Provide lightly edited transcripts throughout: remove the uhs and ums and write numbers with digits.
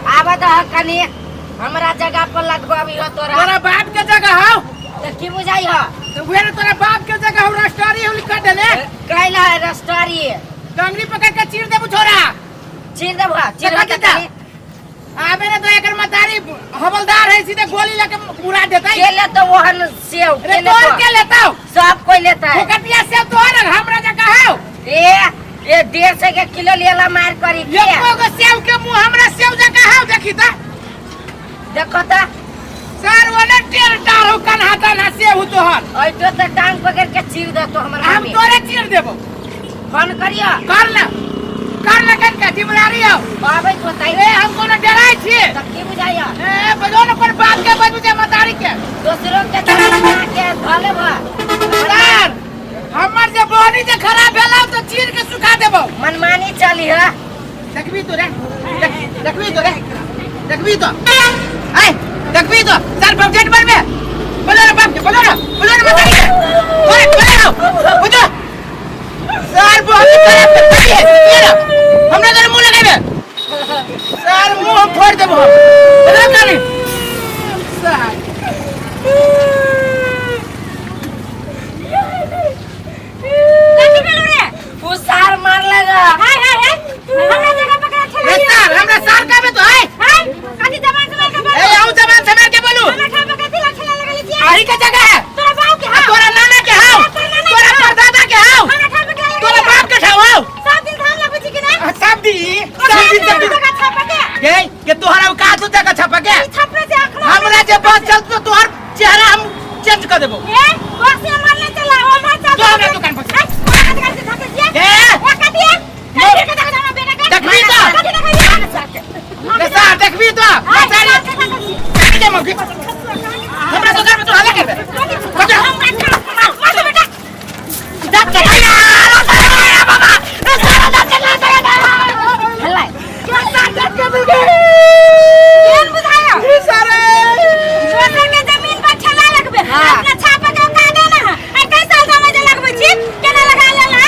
आब दह कनी हमरा जगह पर लगबाबी हो तोरा। तोरा बाप के जगह हौ। तो की बुझाई हो? तो उहे ने तोरा बाप के जगह हौ, रस्टारी हौ लिखा देले। कैला है रस्टारी? डंगरी पकड़ के चीर देबू छोरा। चीर देबू, चीर देखा देबू देता। कनी। आबे ने तो एकर मतारी हवलदार है, सीधे गोली लेके उड़ा देता। के लेतो ओहन सेव? अरे के तोर लेतो? के लेता? सब कोई लेता है। फोकटिया सेव तोहर हमरा जगह हौ। ए ए 150 के किलो लेला मार करी के। एको गो सेव के मुंह हमरा सेव जगह हौ, देखी ता। देखो ता। सर ओने टेर टार हो कन्हा तन्हा सेव तोहर। ऐतो त टांग पकड़ के चीर देतो हमर हम मम्मी। तोरे चीर देबो। फोन करियो। कर ले, कर ले, कन के जिम्मेदारी हो। आबै तो ताई। ए हम कोनो डराई छी? त की बुझाइयो? ए बजो न कोन बाप के बजू जे मतारी के। दोसरो के जमीन बना के धले बा। सर हमर जे बोनी जे खराब भेलौ त चीर के सुखा देबो। मनमानी चली है। देखबी तो रे, देखबी तो रे, देखबी तो, ए देखबी तो सर बजट बनबे। बोलो रे बाप के, बोलो रे, बोलो रे मतारी के। ओए बोलो रे, बुझो सर बहुत खराब कर दिए ये ना हमरा तोरे मुंह लगाबे सर, मुंह हम फोड़ देबो हम। बोलो कानी सर। कथी भेलो रे? उ सार मार लगा। हाय हाय हाय, हमरा जगह पकड़ा छला। ए सर हमरा सर कहबे तो है। हाय, कथी जबान से के बोलू? ए आउ जबान संभाल के बोलू। हमरा खा पकड़ तिला छला लगली छियै। आही के जगह है। तोरा बाप के आ हाउ। तोरा नाना के हाउ। तोरा नाना के तोरा हाउ। परदादा के हाउ। हमरा खा पकड़ा लगली। तोरा बाप के ठाव हाउ। सब दिन धान लगबै छी कि नै? आ, सब दिन सब दिन सब दिन जगह छापा के। गे के तोहरा औकात हो जगह छापा के? ई छापने से अखनो हमरा जे बात चलत तो तोहर चेहरा हम चेंज कर देबो। ए बक्से मारने चला ओ मार चल। तो हमरा दुकान पर। ए, ओकरा दुकान से थाके छियै। ए! ओ कथी है? कथी के जगह हमरा बेटा के? देखबी तो। कथी देखै छियै? रे सर देखबी तो हाय, मतारी कथी देखै छियै? काट दे मौकी। हमरा दुकान में तो हल्ला करबे। कथी? मार मार दे बेटा। दांत के हल्ला। केहन बुझायो? दोसर के जमीन पर ठेला लगबे। हाँ। अपना छापा के औकात ना है। आ कै साल से हम जे लगबै छी? केना लगा लेला?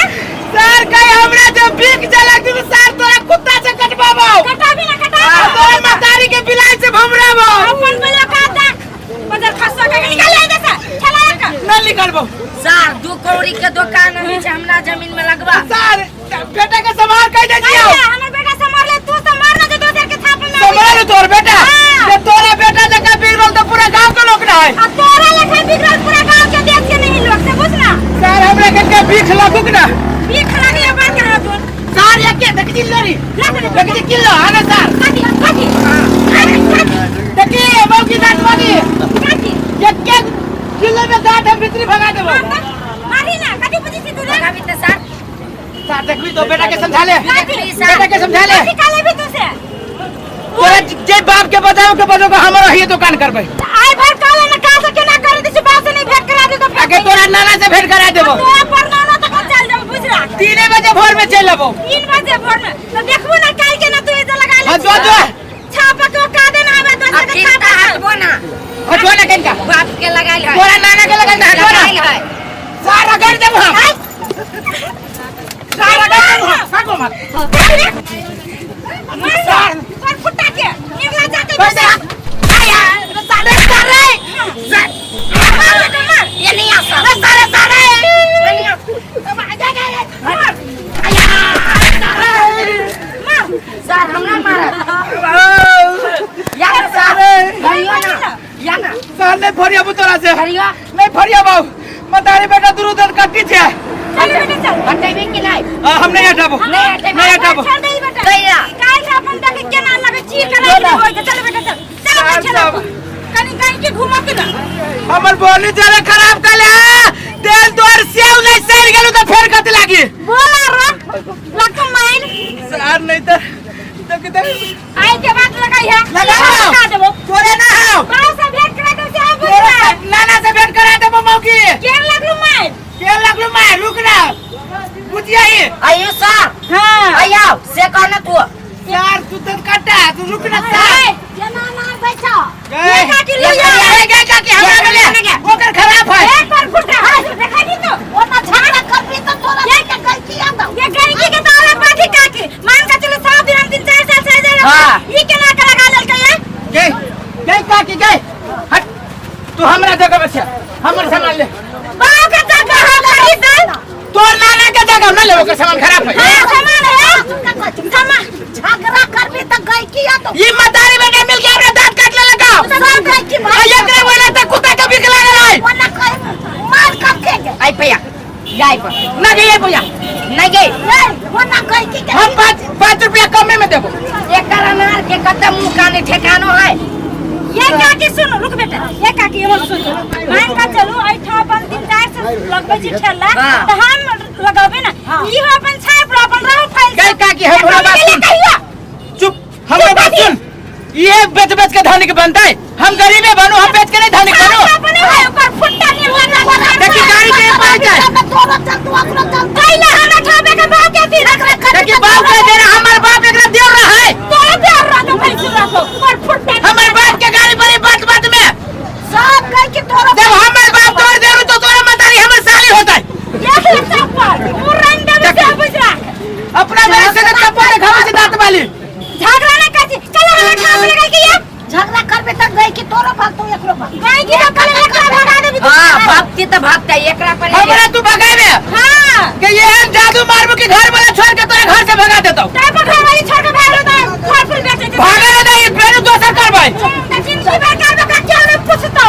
सर कहीं हमरा जो बिक जलक दिन सर तोरा कुत्ता से कटवाबो। कटाबी ना कटा। आ तोरा मतारी के बिलाई से भमराबो। अपन बोलो का दाख। बदर खसवा के निकाल ले जैसे ठेला रख। न निकलबो। सार 2 कौड़ी के दुकान हम छै हमरा जमीन में लगबा। सर बेटा के संभाल कह दे छियो। हमर बेटा संभाल ले, तू संभाल ना जे दोसर के थाप में। संभाल तोर बेटा। हाँ। जे तोरा बेटा जका बिगड़ल तो पूरा गांव के लोग ना है। आ तोरा लेखा बिगड़ल पूरा गांव के देश के नहीं लोग से बुझ ना। सर हमरा के के भीख लगुक ना। भीख लगे बात करा तू। सर ये के देख जी लोरी। देख जी किलो आने सर। कथी कथी? अरे कथी? देखी मौकी दांत वाली। कथी? ये के किलो में दांत हम भीतरी भगा देबो। मारी ना कथी बुझी छी तू रे? लगाबी त सार। सर देखबी तो बेटा के समझा ले। कथी? बेटा के समझा ले। कथी काले भी तू से? तोरा जे बाप के बताओ के बजो हमरा ये दुकान करबै। आइ भर काले ना का से केना कर दे छी, बाप से नहीं भेंट करा दे तो फेर आगे तोरा नाना से भेंट करा देबो। तोरा पर नाना तक चल जाबो बुझ रहा। 3 बजे भोर में चल अबो। 3 बजे भोर में तो देखबो ना काल के ना तू इधर लगा ले। हाँ, जो जो। छापा के का देना आवे तो अब के फिर छापा त हटबो ना। हटो ना कनका। बाप के लगाइल है। तोरा नाना के लगाइल है, हटो ना। लगाइल है। सारा कर देबो हम। सारा कर देबो हम। भागो मत। मार पर फुटा के निकला जाके। बस। आया सारे सारे। मार बेटा मार। ये नहीं आ सार। सारे सारे। नहीं आ। मार मार। सार हमरा मारत। या ना सार। धरियो ना। या ना। सर नहीं फरियाबो तोरा से। धरियो। नहीं फरियाबो। मतारी बेटा दुरू दर कट्टी छे। चल बेटा चल। हटेबी कि नहीं? आ, हम नहीं हटाबो। नहीं हटेबो। नहीं हटाबो। छोड़ दे बेटा। गैया। काल से अपन देख केना लगे चीर के राख होय के। चल बेटा चल। चल अपन साहब, चल। साहब। कनी कहीं के घुमा के ना। हमर बोली जरा खराब कले तेल तोर सेव नहीं सड़ गेलु त फेर कत लागी। बोला रो लक माइल। सर नहीं त देख देख। आई के बात लगाई है। लगाओ। लगा देबो। तोरे ना हो। बाप से भेंट करा दे से हम तोरा बुझना। नाना से भेंट करा देबो मौकी। केर लगलू माइल। के लगलू मार रुक ना बुझिया ही। आइयो सर। हां आइयो से कहना तू। सर तू तो कटा तू रुक ना सर। केना मार बैठा। गए। ये काकी ये लिया। गए काकी हमरा मिले ओकर खराब है। एक पर फुटा है देखा दी तो ओ ना झगड़ा कर भी तो तोरा के गई। ओकर सामान खराब है। हां, सामान है, सामान। झगड़ा करबी त गई की आ तो ई मतारी बेटा मिल के हमरा दांत काट ले लगा। सब गई की आ एकरे बोला त कुत्ता के बिक लागल है। ओना कहि मार करके गे। आई पैया जाय पर। ना गई भैया। नहीं गई। ए, ओना गई की के। हम 5 रुपया कमे में देबो। एकर अनार के कते मुंह काने ठेकानो है। ये काकी सुनो, रुक बेटा, ये काकी हमर सुनो, मान का चलू ऐठा अपन 3-4 सौ लगबै छी ठेला। हाँ। त हम लगबे ना। हाँ। ई हो अपन छाप लो, अपन राव फाइल। गई काकी, हमरा बात सुन। कहियो। चुप, हमरा बात सुन। ये बेच बेच के धनिक बनतै, हम गरीबे बनू, हम बेच के नहीं धनिक बनू। अपने है ओकर फुट्टा नहीं लगा। देखी गाड़ी के पास जाए। तोरो चल, तू अपनो चल। कैला हम उठाबे के भाव के दी रख रख। देखी बाप के दे रहा, हमार बाप एकरा दे रहा है। तोरो प्यार रहा तो भाई सुन रखो और फुट्टा। हमार बाप के गाड़ी बड़ी बात बात में सब कह के तोरो। जब हमार बाप तोड़ दे तो तोरा मतारी हमर साली होतै। ये चप्पल मुरन देबे से बुझ रख। अपना मेरे से चप्पल खावे से दांत वाली। झगड़ा ना कर, चलो हम उठाबे लगा के ये। झगड़ा करबे त गई की तोरो भाग, तू एकरो भाग। गाय की तो कल एकरा भगा देबी। हां, भागती त भागता एकरा पर। हमरा तू भगाबे। हां। के ये हम जादू मारबो कि घर वाला छोड़ के तोरे घर से भगा देतौ। तै पर घर वाली छोड़ के भागलो त घर पर बेचे। भागे ना दे, फेर दोसर करबै। त जिंदगी भर करबो का क्यों ने पूछतो?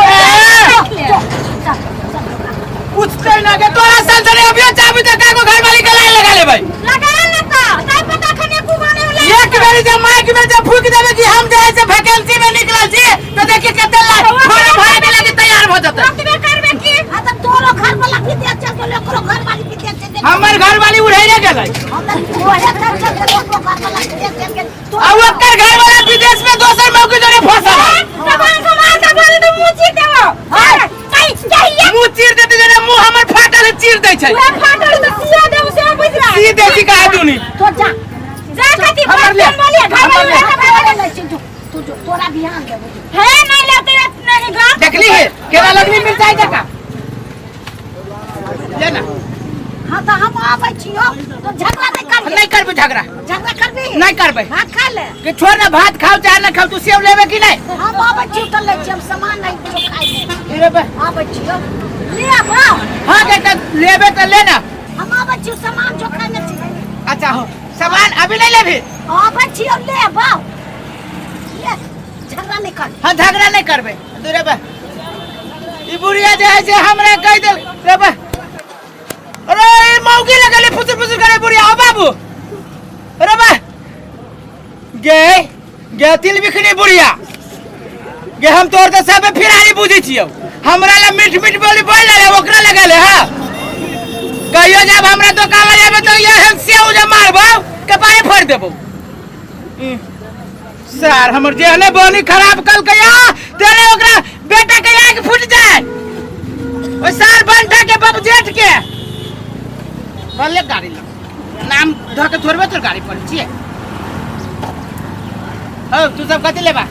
पूछते ना के तोरा साल से अभी चाबी त काको घर वाली के लाइन लगा लेबै। लगा ले त तै पता खने कुबाने वाला। एक बेरी जे माइक में जे फूक देबे कि हम जे है से वैकेंसी में निकलल छी त देखी कते लाख फॉर्म भरे लगी तैयार भ जतै। कतबे करबे की? हां, त तोरो घर वाला भी दे चल गेल, ओकरो घर वाली भी दे चल गेल। हमर घर वाली उड़ैले गेलै। हमर ओहे चल चल गेल, ओकरो घर वाला भी दे चल गेल। आ ओकर घर वाला विदेश में दोसर मौकी जोरे फंसल है। समान समान का बोले तो मुंह चीर देबो। हां, कहि चाहिए। मुंह चीर देते जेना मुंह हमर फाटल है, चीर दै छै। उहे फाटल त सिया देबो से बुझ रहा। सी दे छी कहा दुनी। तो जा जा कथि हमर ले। बोलिए घर हमर ले। वाली। ले छी, तू जो तोरा बिहान देबो। हे नहीं लेते नहीं घर। देखली है केना लगली मिरचाई जका ले ना। हां, त हम आबै छियो, तो झगड़ा नहीं करबी। नहीं करबे झगड़ा। झगड़ा करबी? नहीं करबे। भात खा ले। कि छोड़ ना, भात खाओ चाहे ना खाओ, तू सेव लेबे कि नहीं? हम आबै छियो त ले छी, हम सामान नहीं कुछो खाइ ले। ले बे। आबै छियो, ले आबो। हां के त लेबे त ले ना। हम आबै छियो, सामान जो खाइ ले छी। अच्छा हो, सामान अभी नहीं लेबी? आबै छियो, ले आबो। ले, झगड़ा नहीं कर। हां, झगड़ा नहीं करबे। दूरे बे, ई बुढ़िया जे है से हमरा कह देल रे बे। अरे ई मौगी लगले फुसुर फुसुर करे बुढ़िया। ओ बाबू, अरे बे गे गे तिल बिखनी बुढ़िया गे, हम तोर त सब फिरारी बुझै छियौ। हमरा ला मीठ मीठ बोली बोल ले ओकरा लगले। हां, कहियो जब हमरा दुकान में जाबे तो ये हम सेव जे मारबो कपारे फोड़ देबो। सर हमर जे हले बोली खराब कल कया तेरे ओकरा बेटा के आंख फूट जाए। ओ सर बंटा के बाबू जेठ के बोले गाड़ी लो नाम धो के थोड़बे तोर गाड़ी पर छिए। हो तू सब कथि लेबा?